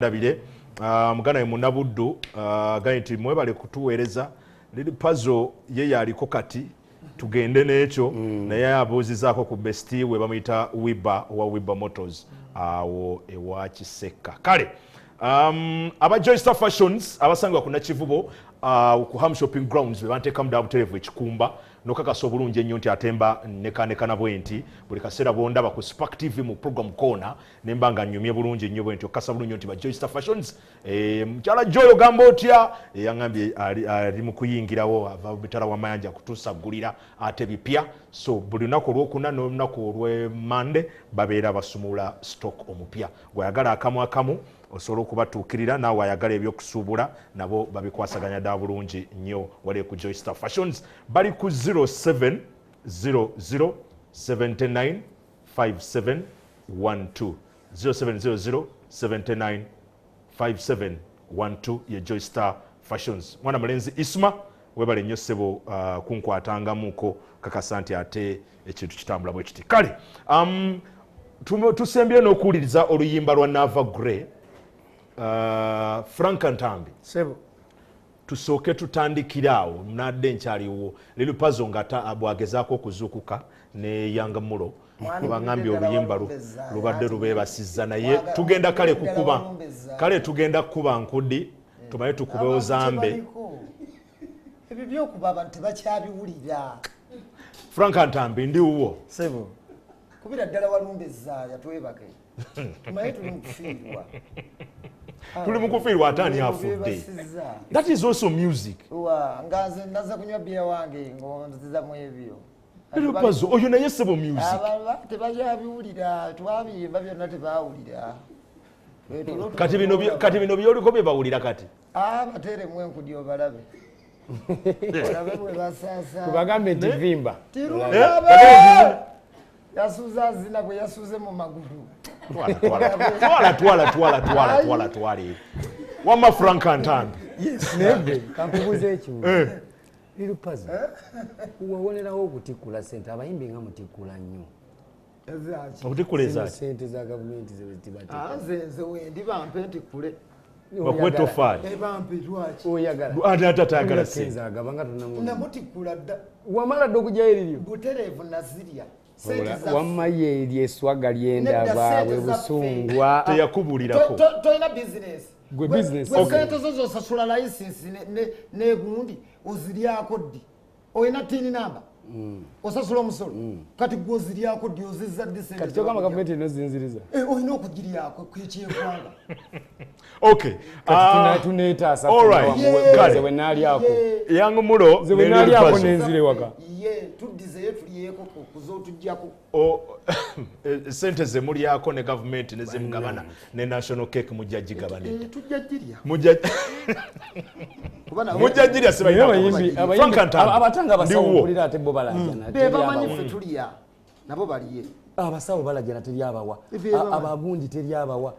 Ndabire muganda we Munabuddu agambye nti mwebale kutuweereza. Lil Pazo ye yaliko, kati tugende n'ekyo. Naye abuuzizaako ku bestie we bamuyita Wiba owa Wiba Motors awo ewa Kiseka. Kale aba Joystar Fashions abasangibwa ku Nakivubo, ku Ham Shopping Grounds, be banteekamu ddala butereevu ekikumba nokakasa obulungi ennyo nti atemba nekanekana bwe nti buli kaseera bwondaba ku Spark TV mu program Corner nemba nga nnyumye bulungi nnyo bwe nti okukasa bulungi nti ba Joystar Fashions. Mukyala Joy, ogamba otya? Yaŋambye ali mu kuyingirawo, ava mitala w'amayanja kutusaggulira ate bipya. So buli lunaku olwokuna n'olunaku olwemande babeera basumula stock omupya. Gwayagala akamu akamu osobola okubatuukirira, naawe ayagala ebyokusuubula nabo babikwasaganya ddala bulungi nnyo. Wali ku Joystar Fashions, bali ku 07 00 79 5712, 0700 79 5712 ye Joystar Fashions. Mwana mulenzi Isma, webale nnyo ssebo kunkwatangamuko kakasa nti ate ekintu kitambula bwe kiti. Kale tusembye n'okuwuliriza oluyimba lwa Nava Grey. Frank Ntambi. Sebo. Tusooke tutandikire awo nadde nkyaliwo Lil Pazo nga bwagezaako okuzuukuka ne Yanga Mulo, baŋambye oluyimba lubadde lubeebasizza, naye tugenda kale kukuba, kale tugenda kukuba nkudi tumale tukubewo zambe. Ebyo byokuba abantu tebakyabiwulira. Frank Ntambi, ndi wuwo. Sebo. Kubira ddala walumba ezaaya, twebake, tumaye tuli mukufiirwa. Tuli mukufiirwa, ate ani afudde? Beebasizza. That is also music. Wa nga nze naza kunywa bbiya wange ngonzizamu ebyo. Lil Pazo oyo naye sebo music. Tebakyabiwulira, twabiyimba byonna tebawulira. Kati bino byoliko bye bawulira kati. Ah, bateeremu enkudi obalabe, olabe bwe basaasa. Tubagambe nti vimba. Tirulabe yasuze azina bwe yasuze mu magulu. Twala, twala, twala, twala, twala, twala, twala eri wamma Frank Ntambi. Naye gwe kankubuuza ekibuuzo. Lil Pazo, wawonerawo okutikkula sente? Abayimbi nga mutikkula nnyo. Ezaki? Okutikkula Zino ezaaki? sente za gavumenti zebatibate. Ah, nze wendi bampe ntikkule. Bakuwe tofaali. Bampe, lwaki? Oyagala. Ate ate atayagala sente. Kenza agaba nga tonamu. Namutikkula dda. Wamala dda okugyayo eriryo? Butereevu, nazirya. Sente zaffe. Wamma ye eryo eswaga lyendaba. Nedda, bwe sente zaffe. busungwa. Teyakubulirako. Tolina bizinesi. Gwe business. Gwe sente zo zosasula license negundi oziryako ddi? Olina TIN number, osasula omusolo. Kati gwe oziryako ddi? Ozizza ddi sente? Kati kyogamba gavumenti erina ozinziriza? Eh, olina okugiryako kwekyegwanga. Okay. Kati tuneetaasa. All right. Kale. Nze bwe naalyako. Young Mulo Nze bwe ne Lil naalyako Pazo. nenzira ewaka. Ye tuddizeyo tulyeko kuzotujjako. Sente zemulyako ne gavumenti nezemugabana ne national cake mujja gigabana edda. Tujja girya. Mujja Kuba nabo mujja girya. Naye Sibalina. abayimbi Frank abayimbi Ntambi, abatanga abasawo ndi wuwo. mpulira ate bo balajana. Be bamanyi ffe tulya, nabo balye. Abasawo balajana, teri abawa. Ebyo bamanyi. Abagundi teri abawa.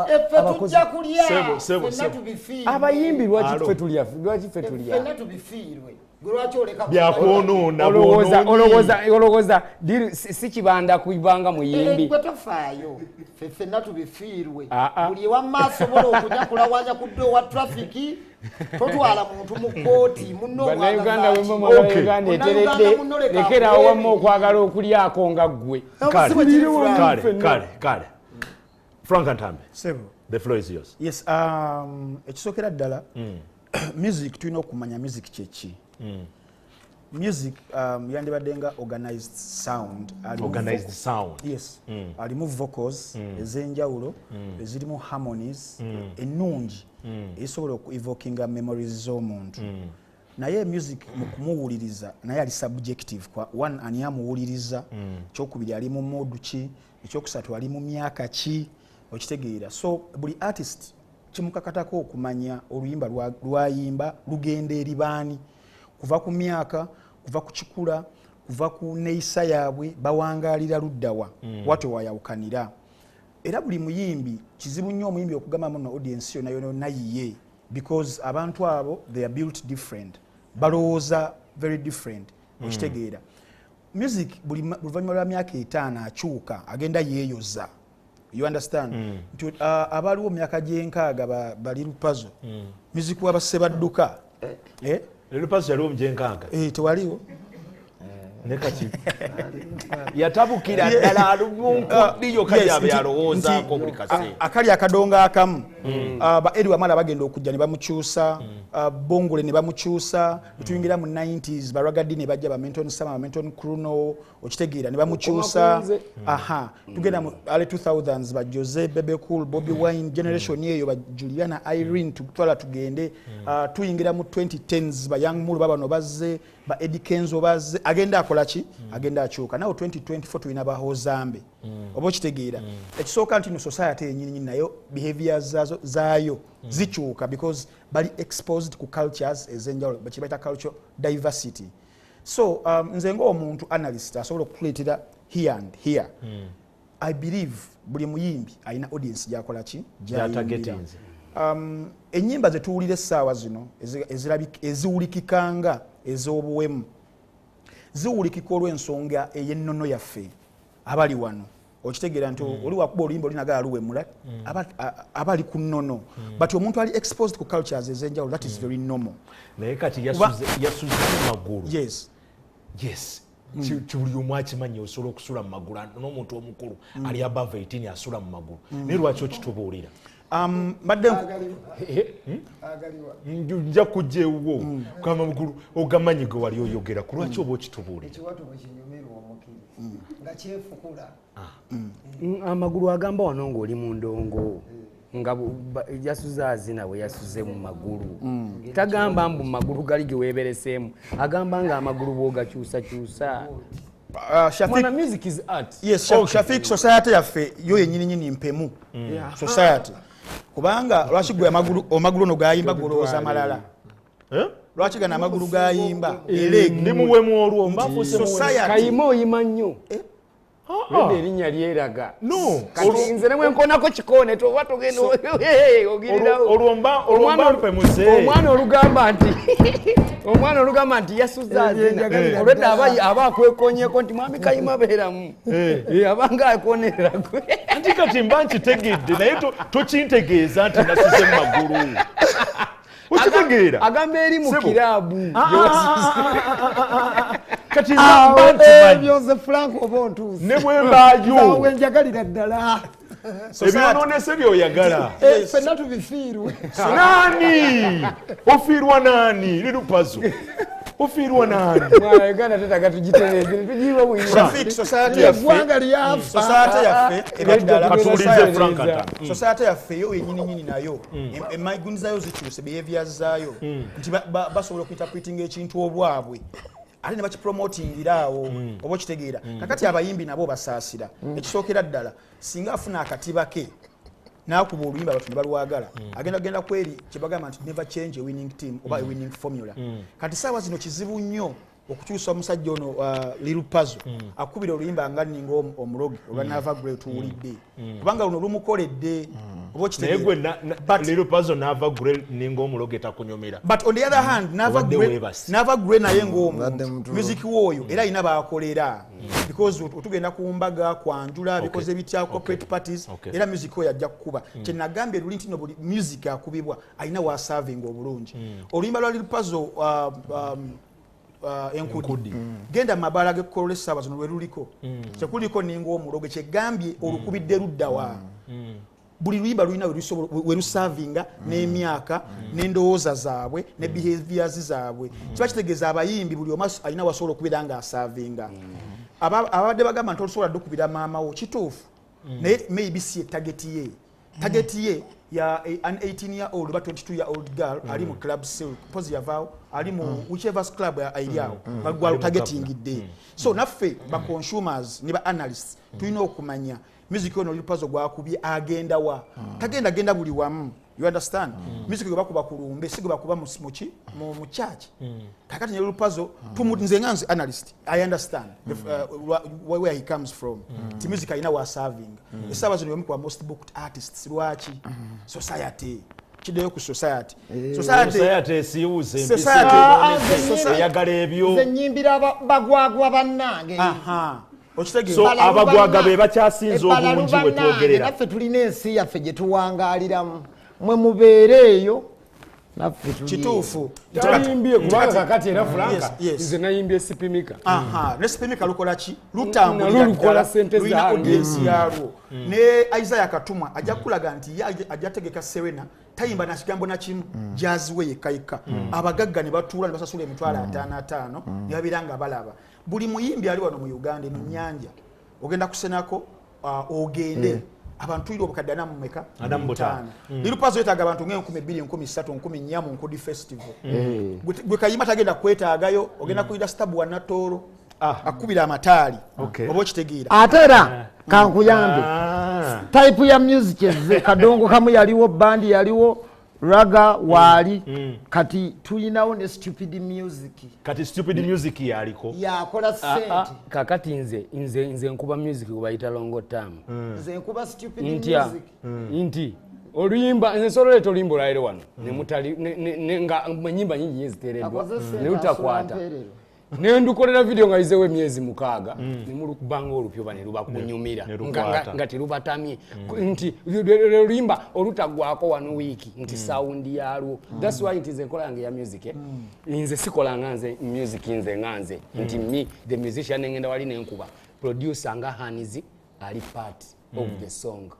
Effe tujja kulya. Sebo, sebo, Ffenna sebo. tubifiirwe. Abayimbi lwaki Alo. ffe tulya? Lwaki ffe tulya? Ffenna tubifiirwe. Gwe lwaki oleka? Byakwonoona. Olowooza bwonoonyi. olowooza si kibanda kubanga muyimbi. Gwe tofaayo, ffe ffenna tubifiirwe. Ah, ah. Buli ewamma asobola okunyakula wanya kudde owa trafiki, totwala muntu mu kooti munno. Bannayuganda omwagaza ki? bwe Okay. Uganda Munnayuganda eteredde munno leka lekerawo akuwe wamma okwagala okulyako nga ggwe. Kale, Si bwe kiri, Frank. kale, kale, kale, Frank Ntambi, Sebo. the floor is yours. Yes, ekisookera ddala, music tulina okumanya music kyeki. Music yandibadde nga organized sound. Alimu Organized sound. Yes, alimu vocals ez'enjawulo ezirimu harmonies ennungi ezisobola okuevokinga memories z'omuntu. Naye music mu kumuwuliriza naye ali subjective. Kwa one, ani amuwuliriza? Ekyokubiri, ali mu mood ki? Ekyokusatu, ali mu myaka ki? Okitegeera? So buli artist kimukakatako okumanya oluyimba lwayimba lugenda eri baani, kuva ku myaka, kuva ku kikula, kuva ku neeyisa yaabwe, bawangaalira luddawa, watyo wayawukanira. Era buli muyimbi, kizibu nnyo omuyimbi okugamba muno audience yonna yonna yiye, because abantu abo they are built different, balowooza very different. Okitegeera? Music buli luvannyuma lwa myaka 5 akyuka, agenda yeeyoza. You understand? Nti abaliwo mu myaka gy'enkaaga bali Lupazo, music wa Basebadduka. Eh? Lupazo yaliwo mu gy'enkaaga? Eh, tewaliwo. Ne kati yatabukira ddala alumunkudiyo kati abe alowoozaako buli kaseera. Akali akadongo akamu, ba Eri Wamala bagenda okujja ne bamukyusa, Bongole ne bamukyusa, tuyingira mu 90s Baragadi ne bajja, ba Menton Sama, ba Menton Kruno, okitegeera, ne bamukyusa. Aha, tugenda mu early 2000s, ba Jose, Bebe Cool, Bobby Wine generation eyo, ba Juliana, Irene, tutwala tugende. Tuyingira mu 2010s, ba Young Mulu babano bazze, ba Eddie Kenzo bazze, agenda akola ki, agenda akyuka. Nawo 2024 tulina ba Hozambe, oba okitegeera. Ekisooka nti no society yenyini nayo behaviors zaayo zikyuka because bali exposed ku cultures ez'enjawulo, bakibaita culture diversity. So nze ng'omuntu analyst asobola okukuleetera here and here, I believe buli muyimbi alina audience gyakola ki, gyayimbira. Gy'atargetinze. Ennyimba zetuwulira essaawa zino eziwulikikanga ez'obuwemu ziwulikika olw'ensonga ey'ennono yaffe abali wano. Okitegeera nti oli wakuba oluyimba olinaga aluwemula aba ali ku nnono, but omuntu ali exposed ku cultures ez'enjawulo, that is very normal. Naye kati yasuze mu magulu. Yes. Yes. Buli omu akimanyi osobola okusula mu magulu, n'omuntu omukulu ali above 18 asula mu magulu, naye lwaki okitubuulira? Mbadde Agaliwa. Nja kujja ewuwo kugamba mugulu ogamanyi ge wali oyogera ku lwaki oba okitubuulira. Ekiwato bwe kinyumirwa omukiri nga kyefukula. Amagulu agamba wano ng'oli mu ndongo nga yasuze azina bwe yasuze mu magulu, tagamba mbu magulu gali ge weebereseemu, agamba nga amagulu bw'ogakyusakyusa. Shafiq, Mwana, music is art. Yes, Shafiq, society yaffe yo yennyini nyini mpemu society, kubanga lwaki gwe amagulu ono gayimba golowooza malala? Eh? Lwaki gano amagulu gayimba era Ndi muwemu olwo mba nfuuse muwemu. Society. Kayima oyima nnyo. Nedda, erinnya lyeraga. No. Kati nze ne bwenkonako kikoone toba togenda ogirirawo. Olwo mba mpemuze. Omwana olugamba nti yasuze azina, Ebyenjagalira olwedda aba ddala. aba akwekonyeko nti mwami Kayima abeeramu. Abanga akonererako. Anti kati mba nkitegedde, naye tokintegeeza nti nasuze mu magulu, okitegeera? Agamba eri mu Sebo. kiraabu. Kati mba nkimanyi. Ebyo nze Frank oba ontuuse Ne bwe mbaayo. Awo njagalira ddala. Ebyonoonese byoyagala. Ffenna tubifiirwe. Naani ofiirwa? Naani lirupazo ofiirwa naani? Mwana, Uganda tetaga tugitereeze tugiwe bwino. Shafiq, society yaffe, Eggwanga lyafa. society yaffe ebyaddala, Katuwulirize Frank Ntana. Society yaffe yo yenyini nyini nayo emaiguni zaayo zikyuse, behaviors zaayo, nti basobola okuinterpretinga ekintu obwabwe ate ne bakipromotingira awo, oba okitegeera. Kakati abayimbi nabo basaasira. Ekisookera ddala, singa afuna akatiba ke n'akuba oluyimba abantu ne balwagala, agenda genda kweri kyebagamba nti never change a winning team oba a winning formula. Kati saawa zino kizibu nnyo okukyusa omusajja ono, Lil Pazo, akubira oluyimba nga nninga omuloge olwa Nava Grey tuwulidde, kubanga luno lumukoledde, oba Naye gwe okitegeera. Lil Pazo Nava Grey ninga omuloge takunyumira? But on the other hand, Nava Obadde Grey, weebase. Nava Grey naye Obadde ng'omuntu mutulo. music w'oyo era alina baakolera, because otugenda ku mbaga kwanjula, bikoze bitya, corporate parties, era music oyo ajja kukuba. Kyenagambye luli nti no buli music akubibwa alina wasavinga obulungi. Oluyimba lwa Lil Pazo, Enkudi, genda mu mabaala g'ekkololo essaawa zino lwe luliko, tekuliko ninga omuloge. Kyegambye olukubidde luddawa? Buli luyimba lulina we lusavinga n'emyaka n'endowooza zaabwe ne behaviors zaabwe. Kiba kitegeeza abayimbi buli omu alina wasobola okubeera ng'asavinga. Abadde bagamba nti olusobola dde okubira maama wo, kituufu, naye maybe si ye target ye. Target ye ya an 18 year old oba 22 year old girl ali mu Club Silk, mpozi yavaawo, ali mu whichever club eri awo bagwalo targetingidde. So naffe ba consumers ne ba analysts tulina okumanya music ono Lil Pazo gwakubye agenda wa, tagenda genda buli wamu. You understand? Music gwe bakuba ku lumbe si gwe bakuba muki mu church. Kakati ne Lil Pazo nze nga nze analyst, I understand where he comes from, ti music alina wa serving. Essaawa zino yomu kwa most booked artists. Lwaki? Society, kiddeyo ku society, society. Society esiiwuuse empisa Society. eyonoonese, Society. eyagala ebyo. Nze nyimbira bagwagwa bannange. Aha. So abagwaga be bakyasinze obungi bwe twogerera. Naffe tulina ensi yaffe gye tuwangaaliramu, mwe mubeere eyo, naffe tuli. Kituufu. Tayimbye kubanga kakati era Franka nze nayimbye Sipimika. Aha, ne Sipimika lukola ki? Lutambulira Nalwo lukola ddala, sente lulina zange. audience yalwo. Ne Isaiah Katumwa ajja kulaga nti ye ajja tegeka Serena, tayimba na kigambo na kimu, jazz we yekka yekka. Abagagga ne batuula ne basasula 550,000 ne babeera nga balaba. Buli muyimbi ali wano mu Uganda, eno nnyanja ogenda kusenako, ogende abantu tulira obukadde ana mu meka? 45. Lil Pazo yeetaaga abantu ng'e 2000, 3000, 4000 mu Nkudi Festival. Gwe Kayima tagenda kwetaagayo, ogenda kuyita Stabua Natooro akubira amataali. Oba okitegeera? Ate era kankuyambe. Type ya music ezze, kadongo kamu yaliwo, bandi yaliwo, ragga waali, kati tulinawo ne stupid music. Kati stupid music yaliko. Yakola sente. Kakati nze nkuba music gwe bayita long term. Nze nkuba stupid Ntya music. Nti oluyimba nze nsobola oleeta oluyimba olwaliro wano nemutali nga enyimba nyingi nyo eziteereddwa Akoze sente, ne lutakwata. asula mpeerero. Nendukolera video nga yizeewo emyezi 6, nemulukubanga olupyo ba ne lubakunyumira. Ne lukwata. Nga terubatamye nti lwe luyimba olutaggwako wano wiiki nti sound yalwo. That's why nti nze enkola yange ya music, nze sikola nga nze music, nze nga nze nti me the musician ngenda wali nenkuba, producer nga Hanizi ali part of the song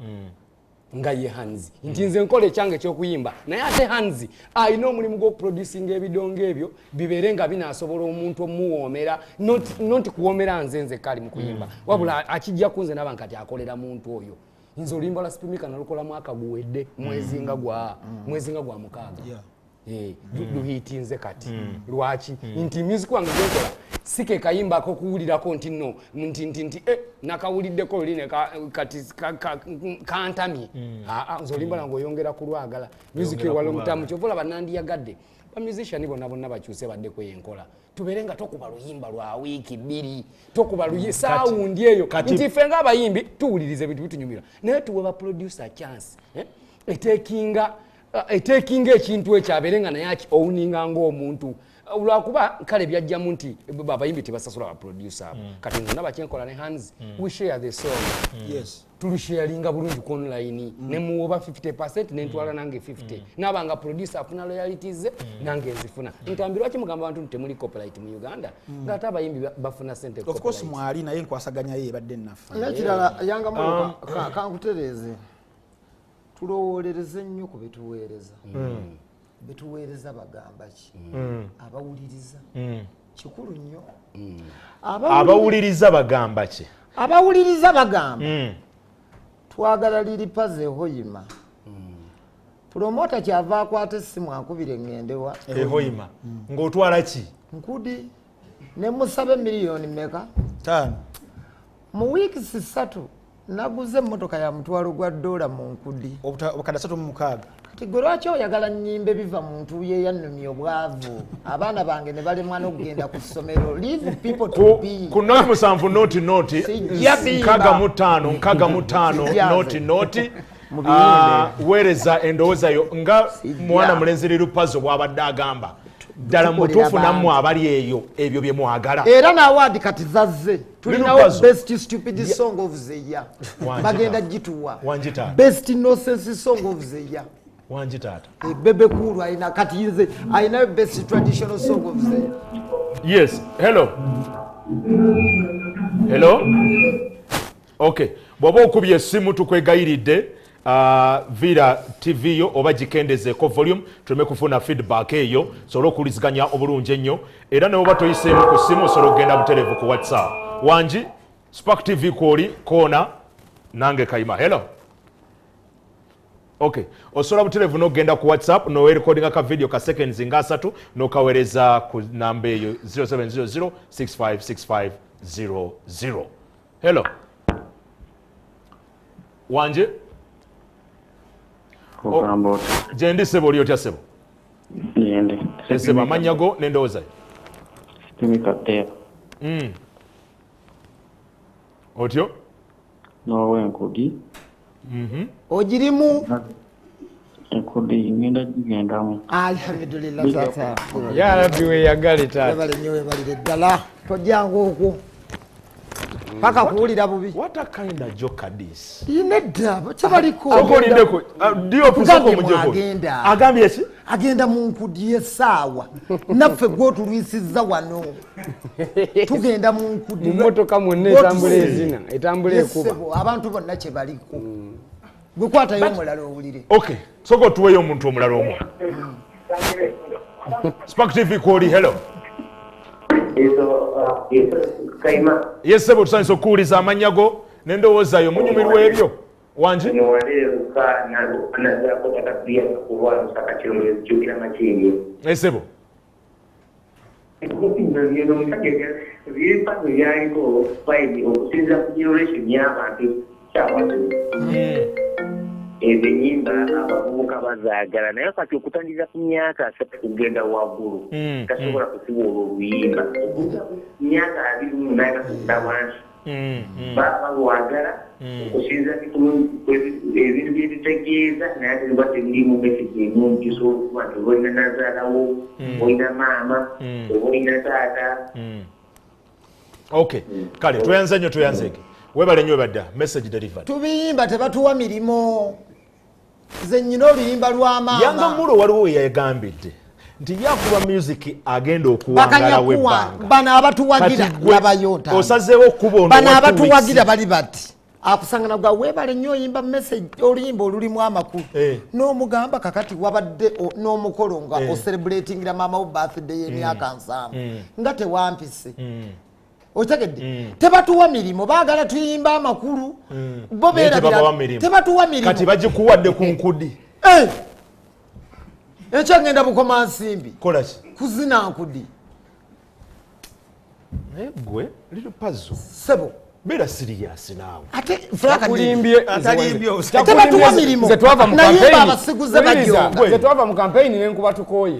nga ye Hanzi, nti nze nkola ekyange ekyokuyimba, naye ate Hanzi alina omulimu gw'okuproducinga ebidongo ebyo bibeere nga binaasobola omuntu omuwoomera, not kuwoomera nze nzekka ali mu kuyimba, wabula akijja ku nze naba nkati akolera muntu oyo. Nze oluyimba lwa Sipimika nalukola mwaka guwedde, mwezi nga gwa 6. Luhiitinze kati lwaki? Nti music wange gwenkola si ke kayimba akokuwulirako nti no nti nakawuliddeko luli ne kati kantamye. Aa, nze oluyimba lwange oyongera kulwagala music Oyongera ewala kulwagala. omutamu. Kyova olaba nandiyagadde bamusician bonna bonna bakyuse baddeko enkola, tubeere nga tokuba luyimba lwa wiiki 2, tokuba sound eyo nti ffe ng'abayimbi tuwuliriza ebintu bitunyumira, naye tuwe ba producer chance, etekinga ekintu ekyo abeere nga naye aki owninga ng'omuntu, lwakuba kale byajjamu nti abayimbi tebasasula ba producer abo. Kati nze ndaba kyenkola ne Hans, we share the song. Tulusharinga bulungi ku online, nemuwoba 50, nentwala nange 50, naba nga producer afuna royalties ze, nange nzifuna. Ntambi lwaki mugamba abantu nti temuli copyright mu Uganda ng'ate abayimbi bafuna sente Of course copyright? Mwali, naye enkwasaganya ye ebadde ennafu. Nekirala, yanga mulo kankutereeze, tulowoolereze nnyo ku betuweereza. Betuweereza bagamba ki? Abawuliriza kikulu nnyo. Abawuliriza bagamba ki? Abawuliriza bagamba twagala Lil Pazo ehoyima. Promoter kyava akwata essimu ankubira eŋŋendewa. Ehoyima ng'otwala ki? Nkudi ne musaba miliyoni meka? 5. Mu wiiki 3 naguze emmotoka ya $1,000 mu Nkudi. Obukadde 36. Kati gwe lwaki oyagala nnyimba biva mu ntuuyo eyannumya obwavu, abaana bange ne balemwa n'okugenda ku ssomero? Leave people to be. Ku noti 7 noti noti Sijja bimba. 65 65 Sijja noti nze. noti. Mubiyimbe. Weereza endowooza yo nga Sijja. mwana mulenzi Lil Pazo bw'abadde agamba, ddala Tukolera mutuufu nammwe bantu. abali eyo ebyo bye mwagala? Era n'award kati zazze, tulinawo Pazo. best stupid song of the year. Wangi Bagenda taata. gituwa. Wangi taata. Best nonsense song of the year. Wangi taata. Bebe Cool alina, kati nze alinayo best traditional song of the year. Yes, hello, hello. Okay, bw'oba okubye essimu tukwegayiridde, viira TV yo oba gikendezeeko volume tuleme kufuna feedback eyo, sobole okuwuliziganya obulungi ennyo. Era ne bwoba toyiseemu ku ssimu, osobola okugenda butereevu ku WhatsApp. Wangi, Spark TV kwoli koona nange Kayima. Hello. Okay, osobola butereevu n'okugenda ku WhatsApp nowerekodinga ka video ka seconds nga 3 n'okaweereza ku namba eyo 0700 656500. Hello, wanje. Ogamba otya? Gyendi sebo, oli otya sebo? Gyendi. Esebo, amannya go n'endowooza yo? Sipimika Deo. Otyo? N'owenkudi. Ogirimu? Enkudi ngenda gigendamu. Alhamdulillah taata. Ya Rabbi, weyagale taata. Webale nnyo, webalire ddala, tojjanga okwo. Paka kuwulira bubi. What a kind of joker this. Nedda kibaliko. Sokolindeko DOP soko mujeko. Agambye ki? Agenda mu nkudi essaawa. Naffe gw'otulwisizza wano. Tugenda mu nkudi. Mu mmotoka mwonna etambula ezina, etambula ekuba. Abantu bonna kye baliko. Gwe kwatayo omulala owulire. Okay, soko tuweyo omuntu omulala omu. Spark TV kwoli, hello. Yes, sebo tusanyuse okuwuliza amannya go n'endowooza yo munyumirwa ebyo. Wangi? Sebo. Ezo ennyimba abavubuka bazaagala naye kati okutandika ku myaka 3 kugenda waggulu tasobola kusiba olwo oluyimba. Myaka 28 kudda wansi baba balwagala okusinza ebintu byebitegeeza naye ate biba tebirimu message ennungi osobola okuba nti oba olina nazaalawo, oba olina maama, oba olina taata. Okay, kale tweyanze nnyo tweyanzeeke. Webale nnyo badda message delivered. Tubiyimba tebatuwa mirimu. Nze nnyina oluyimba lwa maama. Yanga Mulo waliwo we yagambidde nti yakuba music agenda okuwangala w'ebbanga. Bano abatuwagira labayo nta. Osazeewo okuba ono. Bano abatuwagira bali bati. Akusangana gwa webale nnyo oyimba message oluyimba olulimu amakulu. N'omugamba kakati wabadde n'omukolo nga ocelebratingira maama wo birthday y'emyaka 70 nga tewampise. Otegedde tebatuwa mirimu baagala tuyimba amakulu bo beerabira tebatuwa mirimu kati bagikuwadde ku nkudi. Ekyo ngenda Bukoma Nsimbi kola ki kuzina nkudi naye gwe Little Pazo sebo beera serious naawe ate tebatuwa mirimu naye abasiguze bajjonga. Nze twava mu campaign nenkuba tukooye.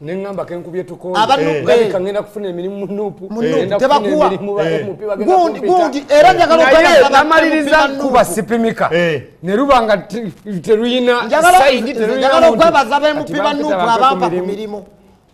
Nengamba kenkubye tukooye ngenda kufuna emirimu mu NUP tebakuwa gundi era njagala namaliriza kuba sipimika ne luba nga teruyina side teruyina. Njagala okwebaza ba MP ba NUP abampa ku mirimu.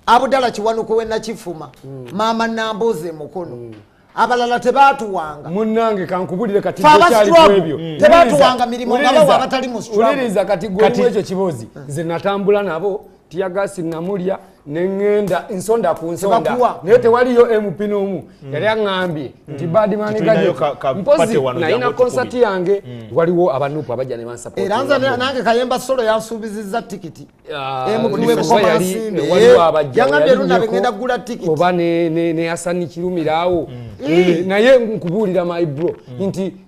Abudala Kiwanuka we Nakifuma, maama Namboze Mukono, abalala tebatuwanga. Munnange kankubulire kati gwekyali kwebyo tebatuwanga mirimu nga bawa abatali mu struggle. Wuliriza kati gwe ekyo kibozi nze natambula nabo tiyagasi namulya nengenda nsonda ku nsonda naye tewaliyo MP n'omu yali aŋŋambye nti Badman Gadget mpozi nalina konsati yange waliwo abanupu abajja ne bansupport. Era nze nange Kayemba Solo yansuubizizza tikiti MP we Bukoma Nsimbi yangambye luna ngenda kugula tikiti oba ne Hassan Kirumira naye nkubuulira my bro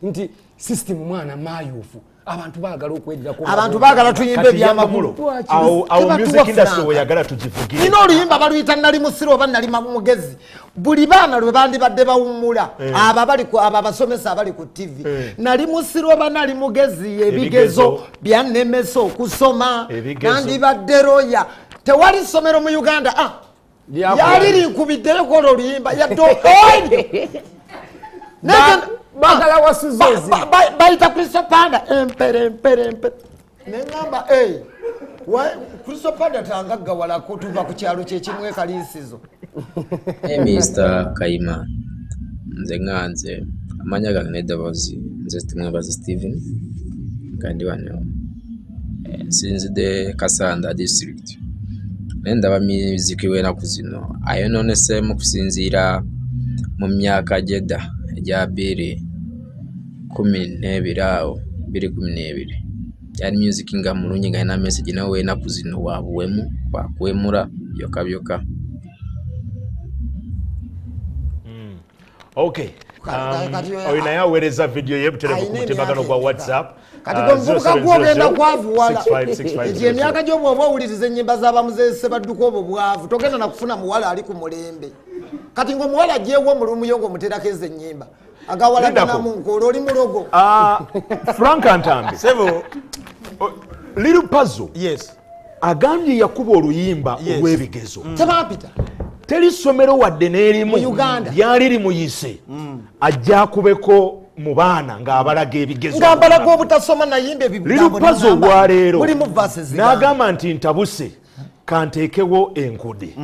nti system mwana mayufu abantu baagala okwerirako abantu baagala tuyimbe ebyamakulu. Awo music industry weyagala tugivugire. Nina oluyimba baluyita nali musiru oba nali mugezi. Buli baana lwe bandibadde bawummula abo abasomesa abali ku TV nali musiru oba nali mugezi ebigezo byannemesa okusoma nandibadde roya. Tewali ssomero mu Uganda yali linkubiddeyo kola oluyimba yadde bagala wasuzozi bayita Kristo Panda empere empere empere nengamba Kristo Panda tangaggawalako tuva ku kyalo kye kimu ekaliisizo. Mr. Kayima nze nga nze amanya gange n'eddoboozi nze Tumwebaze Steven nga ndi wano nsinzidde Kasanda district naye ndaba music w'ennaku zino ayonooneseemu kusinziira mu myaka gy'edda egya 2012 awo 2012 yali music nga mulungi nga alina message naye w'ennaku zino wa buwemu wakwemura byokka byokka. Okay. Oyo naye aweereza vidiyo ye butereevu ku mutimbagano gwa WhatsApp. Kati gwe muvubuka gw'ogenda kwavuwala egyo emyaka gy'obwoba owuliriza ennyimba z'abamuzeese Ssebadduka obwo bwavu togenda nakufuna muwala ali ku mulembe. Kati ng'omuwala aggyewo omulumu yo ng'omuteerako ezo ennyimba agawalaganamu nkoolo oli mulogo. Frank Ntambi sebo Little Pazo yes agambye yakuba oluyimba olw'ebigezo tebampita teri ssomero wadde n'erimu lyali limuyise ajja akubeko mu baana ng'abalaga ebigezo ng'abalaga obutasoma nayimba ebigambo. Little Pazo olwaleero n'agamba nti ntabuse kanteekewo enkudi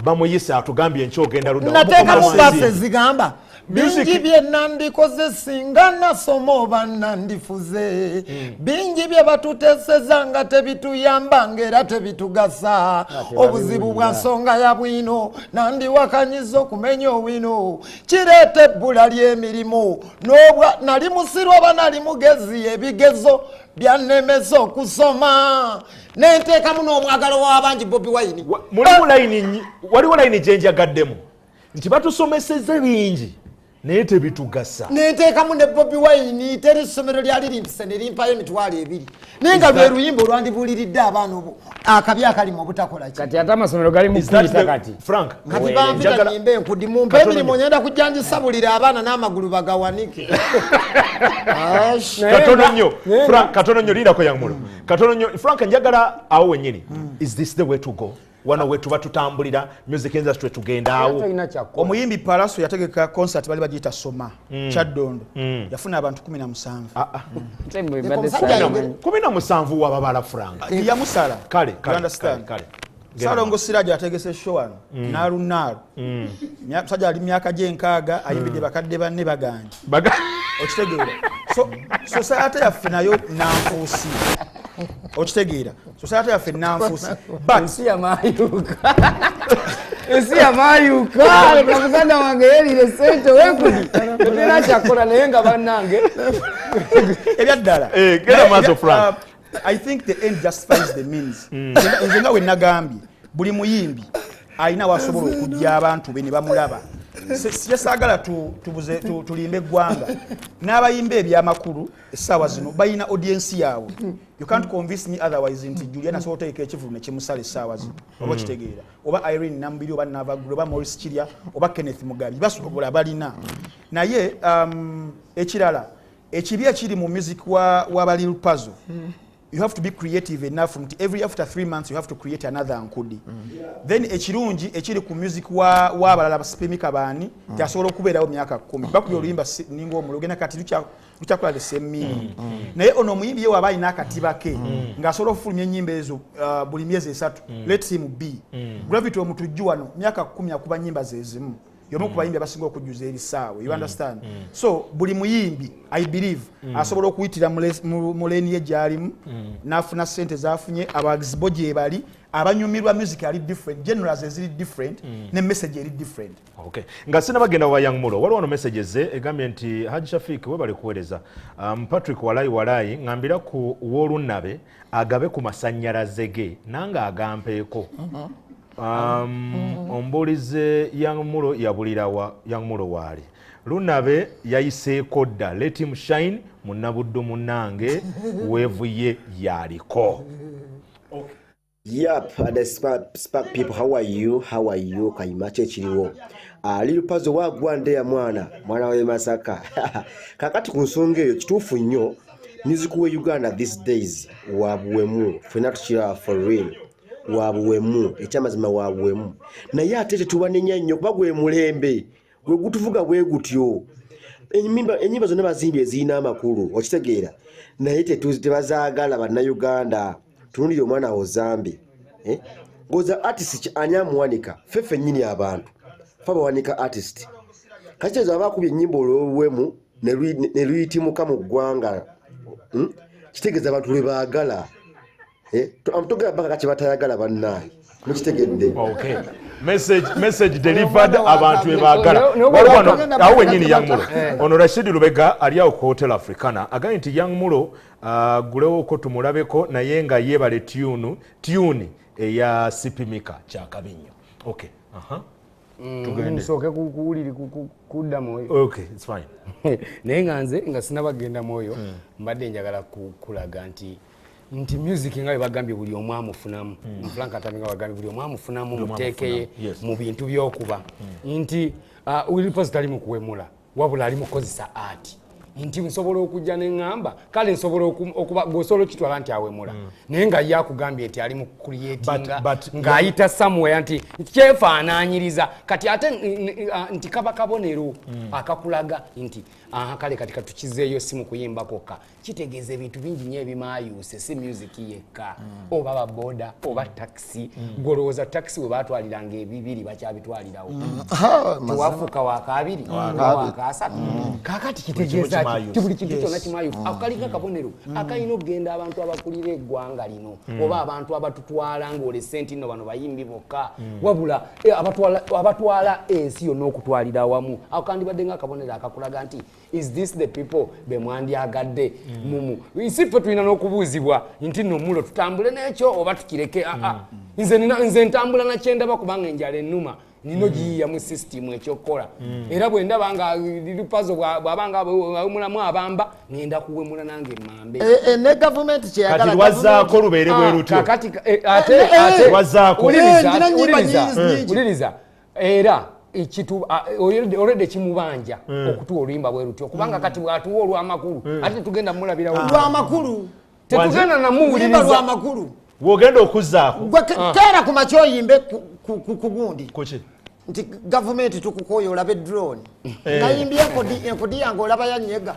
bamuyise atugambye enkyogenda ludda nateekamu verses zigamba Bingi bye nandikoze singa nasoma oba nandifuze. Bingi bye batuteseza nga tebituyamba ng'era tebitugasa. Obuzibu bwa nsonga ya bwino nandiwakanyiza okumenya owino. Kireeta ebbula ly'emirimu n'obwa nali musiru oba nali mugezi ebigezo byannemesa okusoma. Nenteekamu n'omwagalo w'abangi Bobi Wine. Mulimu layini, waliwo layini gye njagaddemu nti batusomeseze bingi naye tebitugasa. Nenteekamu ne Bobi Wine, teri ssomero lyali limpise ne limpayo 20,000. Naye nga lwe luyimba olwandibuuliridde abaana obwo akabi akali mu obutakola ki. Kati ate amasomero gali mu kuyita kati. Frank, kati bampita nyimba enkudi mumpe emirimu ngenda kujja ngisabulira abaana n'amagulu bagawanike. Katono nnyo Frank, katono nnyo lindako Young Mulo. Katono nnyo Frank, njagala awo wennyini. Is this the way to go? Wano we tuba tutambulira music industry tugenda awo. Omuyimbi Palaso yategeka concert bali bagiyita Soma Kyaddondo. Yafuna abantu 17. 17 wababala Frank. Yamusala. Kale, kale. Salongo Siraje ategese show wano naalu. Musajja ali myaka gy'enkaaga ayimbidde bakadde banne baganje. Okitegeera. So society yaffe nayo nanfuusi. Okitegeera. Society yaffe nanfuusi. But ensi yamayuka. Ensi yamayuka. Leka muganda wange yerire ssente weekudi. Tetera kyakola naye nga bannange. Ebyaddala. Genda maaso Frank. I think the end justifies the means. Nze nga we nagambye buli muyimbi alina wasobola okujja abantu be ne bamulaba. Sisaagala tulimbe eggwanga. N'abayimba ebyamakulu essaawa zino balina audience yaabwe. You can't convince me otherwise nti Juliana asobola oteeka ekivulu ne kimusala essaawa zino. Oba okitegeera. Oba Irene Nambiri oba Navagulu oba Maurice Kirya oba Kenneth Mugabi basobola balina. Naye ekirala ekibi ekiri mu music wa Balil Pazo. You have to be creative enough. Every after 3 months, you have to create another nkudi. Then ekirungi ekiri ku music wa abalala basipimika baani tasobola okubeerawo myaka 10. Bakubye oluyimba ninga omulo ogenda kati lukyakola the same meaning. Naye ono omuyimbi ye waba alina akatiba ke ng'asobola okufulumya ennyimba ezo buli myezi 3. Let him be. Gravity omutujju wano myaka 10 akuba nnyimba ze zimu. Yomu ku bayimbi abasinga okujjuza ebisaawe. You understand? So buli muyimbi I believe asobola okuyitira mu lane ye gy'alimu n'afuna ssente z'afunye abagizibo gye bali abanyumirwa music ali different, genres eziri different ne message eri different. Okay. Nga sinabagenda wa Young Mulo, waliwo wano messages ze egambye nti Haji Shafik webale kuweereza. Patrick Walai Walai ngambira ku Wolunnabe agabe ku masannyalaze ge nange agampeeko. Ombulize Young Mulo yabulira wa Young Mulo waali. Lunabe yayiseeko dda, let him shine munnabuddu munnange weevu ye yaliko. Yep, the spark people, how are you? How are you? Kayima kyekiriwo. Lil Pazo wagwa ndeya mwana we Masaka. Kakati ku nsonga eyo kituufu nnyo music we Uganda these days wabuwemu ffenna tukiraba for real. Wabuwemu ekyamazima wabuwemu naye ate tetubanenya nnyo kuba gwe mulembe gwe gutuvuga bwe gutyo. Ennyimba zonna bazimbye ezirina amakulu okitegeera naye tebazaagala bannayuganda. Tunulire omwana wo Zambi ngoza artist ani amuwanika ffe ffennyini abantu fe abawanika artist kakitegeeza aba akubye ennyimba olw'obuwemu ne luyitimuka mu ggwanga kitegeeza abantu lwe baagala. Togera baka kati batayagala bannange mukitegedde. Okay. Message delivered abantu ebaagala. Waliwo awo wennyini Young Mulo. Ono Rashid Lubega ali awo ku Hotel Africana agambye nti Young Mulo agulewoko tumulabeko naye nga yeebale tune eya Sipimika kyakabi nnyo. Okay. Tugende. Nsooke kuwuliri kudda mwoyo. Okay, it's fine. Naye nga nze nga sinnabagenda mwoyo mbadde njagala kulaga nti music nga bwe bagambye buli omu amufunamu. Frank Atambi nga bagambye buli omu amufunamu muteekeye mu bintu by'okuba. Nti Willy Pazo tali mu kuwemula wabula ali mu kukozesa art. Nti nsobola okujja neŋŋamba kale nsobola okuba gwosobola okitwala nti awemula, naye nga ye akugambye nti ali mu creatinga ng'ayita somewhere nti kyefaanaanyiriza. Kati ate nti kaba kabonero akakulaga nti aha, kale kati katukizeeyo, si mu kuyimba kwokka. Kitegeeza ebintu bingi nnyo ebimaayuuse, si music yekka, oba baboda oba takisi. Gwolowooza takisi we baatwaliranga ebibiri bakyabitwalirawo? Tewafuuka wakaabiri oba wakaasatu. Kakati kitegeeza ki? Ti buli kintu kyonna kimayufu. Ako kalinga kabonero akalina okugenda abantu abakulira eggwanga lino oba abantu abatutwala, ng'olese nti nno bano bayimbi bokka, wabula abatwala ensi yonna okutwalira awamu. Ako kandibadde nga akabonero akakulaga nti is this the people be mwandyagadde mumu? Si ffe tulina n'okubuuzibwa nti nno mulo tutambule n'ekyo oba tukireke. Aa, nze ntambula nakyendaba, kubanga enjala ennuma nino giyiya mu system ekyokukola. Era bwe ndaba nga Lupazo bw'abanga awemulamu abamba, ngenda kuwemula nange mambe. Ne gavumenti kyeyagala. Kati lwazzaako lubeere bwe lutyo. Kakati ate ate Lwazzaako. Wuliriza, Ngira nnyimba wuliriza, nyingi. wuliriza. Era ekitu already kimubanja okutuwa oluyimba bwe lutyo, kubanga kati bw'atuwa olw'amakulu ate tetugenda mulabirawo. Lwamakulu. Tetugenda Luyimba namuwuliriza. lwamakulu. Wogenda okuzzaako. Gwe keera ku makya oyimbe ku gundi kuki? Nti gavumenti tukukoyo, olabe drone nayimbye enkodi, enkodi yange olaba yanyega.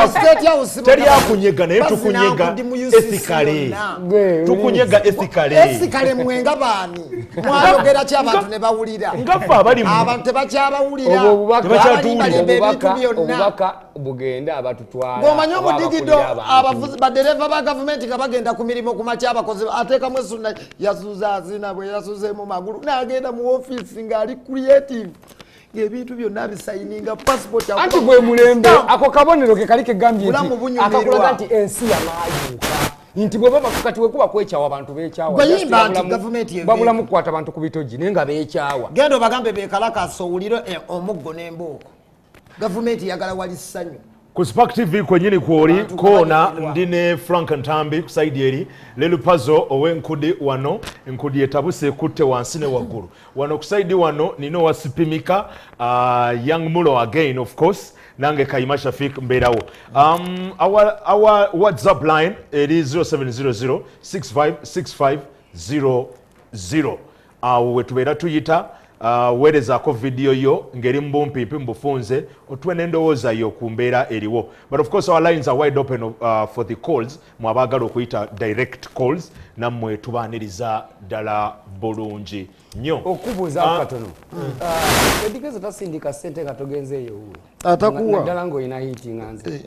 State House Teri akunyega, naye bazina tukunyega nkodi mu UCC ethically. yonna. Tukunyega ethically. Ethically mwenga baani? Mwayogera ki abantu ne bawulira? Nga ffe abali Abantu tebakyabawulira. Obwo obubaka Tebakyatuwulira. Abalimba ebintu byonna. Obubaka bugende abatutwala Bw'omanyi oba omudigido, abakulira abantu. Abavuzi badereva ba gavumenti nga bagenda ku mirimu ku makya, abakozi ateekamu esuna, yasuze azina bwe yasuze mu magulu n'agenda mu ofiisi ng'ali creative, ng'ebintu byonna abisayininga, passport. Anti gwe mulembe, ako kabonero ke kali kegambye Bulamu nti bunyumirwa. akakulaga nti ensi yamaayuka, nti bwe baba kati wekuba kwekyawa, abantu bekyawa. Gwe Just yimba nti gavumenti eveeko. Babulamu kukwata bantu ku bitogi, naye nga bekyawa. Genda obagambe bekalakasa, owulire omuggo n'embooko. Gavumenti yagala wali ssanyu. Ku Spark TV kwenyini kwoli. Abantu Koona. banyumirwa. Ndi ne Frank Ntambi ku side eri, Lelupazo ow'enkudi wano, enkudi etabuse ekutte wansi ne waggulu. Wano ku side wano nina owasipimika, Young Mulo again, of course nange Kayima Shafik mbeerawo. Our WhatsApp line eri 0700 656500. Awo wetubeera tuyita, weerezaako vidiyo yo ng'eri mu bumpimpi, mu bufunze, otuwe n'endowooza yo ku mbeera eriwo. But of course our lines are wide open for the calls. Mwabaagala okuyita direct calls, nammwe tubaaniriza ddala bulungi nnyo. Okubuuzaako katono, Eddy Kenzo tasindika ssente nga togenzeeyo wuwe? Atakuwa. Naddala ng'olina hit nga nze.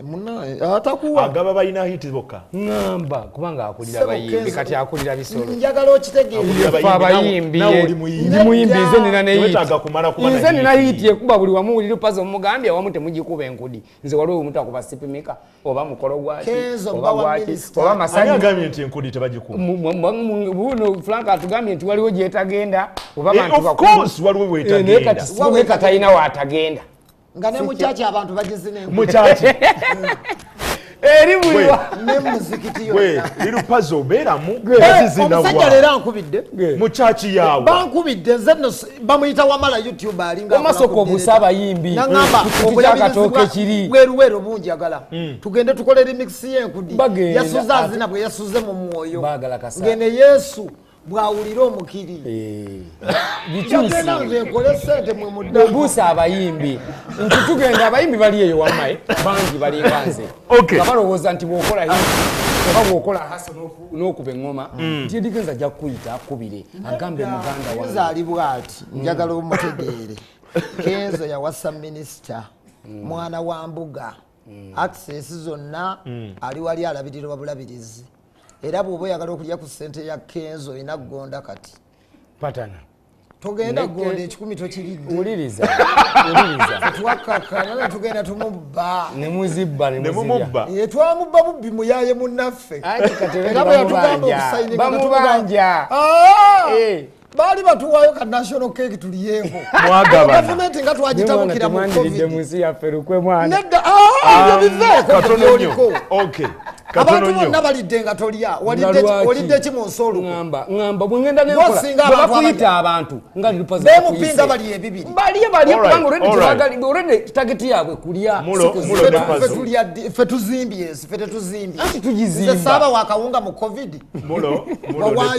Atakuwa. Agaba balina hit bokka. Ŋŋamba kubanga akulira Ssebo bayimbi. Kenzo. Kati akulira bisolo. Njagala okitegeere. Ffe abayimbi. Naawe oli muyimbi. Ndi muyimbi, nze nina ne hit. Tewetaaga kumala kuba na Nze nina hit. hit ekuba buli wamu. Wulira Pazo mugambye awamu temugikuba enkudi. Nze waliwo mutakuba sipimika oba mukolo gwaki Kenzo oba bba wa gwaki minisita. oba Ani masanyu. agambye nti enkudi tebagikuba? Buno Frank atugambye nti waliwo gyetagenda oba bantu Of bakulu. course waliwo Naye wetagenda. kati sipimika talina waatagenda. Nga ne mukyaki abantu bagizina enku. Mukyaki? Eri buliwa. Ne muzikiti Gwe yonna. Lirupazo obeeramu. Omusajja leero ankubidde. Mukyaki yaawa? Bankubidde nze nno bamuyita Wamala YouTube, alinga Omasooka obuusa abayimbi. Naŋŋamba Ku kiti ky'akatooke kiri. bweruweru bunjagala tugende tukole remix y'enkudi. Bagenda, Yasuze azina bwe yasuze mu mwoyo, Baagala kasa. ngene Yesu bw'awulira omukiri. Bikyuse. Yagenda nze nkole sente mwe mudda. Obuusa abayimbi nti tugenda, abayimbi bali eyo wammaye bangi balinga nze Okay. nga balowooza nti bw'okola hit oba bw'okola hustle n'okuba eŋŋoma nti Eddy Kenzo ajja kukuyita akubire agambe muganda Kenzo wange. ali bw'ati, njagala omutegeere. Kenzo yawasa minisita, mwana wa mbuga, access zonna ali wali alabirirwa bulabirizi. Era bw'oba oyagala okulya ku ssente ya Kenzo olina kugonda kati. Patana. Togenda gonda, ekikumi tokiridde. Wuliriza, wuliriza. Twakkakkana ne tugenda tumubba. Ne muzibba ne Ne muzirya. mumubba. Ye twamubba bubbi, muyaye munnaffe. Anti kati Era bwe yatugamba bamubanja. okusayininga nga Bamubanja. Ah! Eh. Baali batuwaayo ka national cake tuliyeeko. Mwagabana. Gavumenti nga twagitabukira mu Temwandiridde mu COVID. nsi yaffe lukwe mwana. Nedda, ah, ebyo biveeko Katono nnyo. byoliko. Okay. Katono Abantu nnyo. bonna balidde nga tolya. Nga lwaki? Olidde ki mu nsi oluku? Ŋŋamba bwe ŋŋenda nenkola, Bw'osinga bwe abantu bakuyita abantu nga Lil Pazo Bemupinga bakuyise. bali ebibiri. Balye, balye, Alright, kubanga already alright. already target yaabwe kulya. Mulo- si Mulo kuzimba. ne Ffe Pazo. tulya ddi? Ffe tuzimbye ensi, ffe tetuzimbye. Anti tugizimba. Nze saaba wakawunga mu COVID. Mulo, Mulo ne Wawaayo.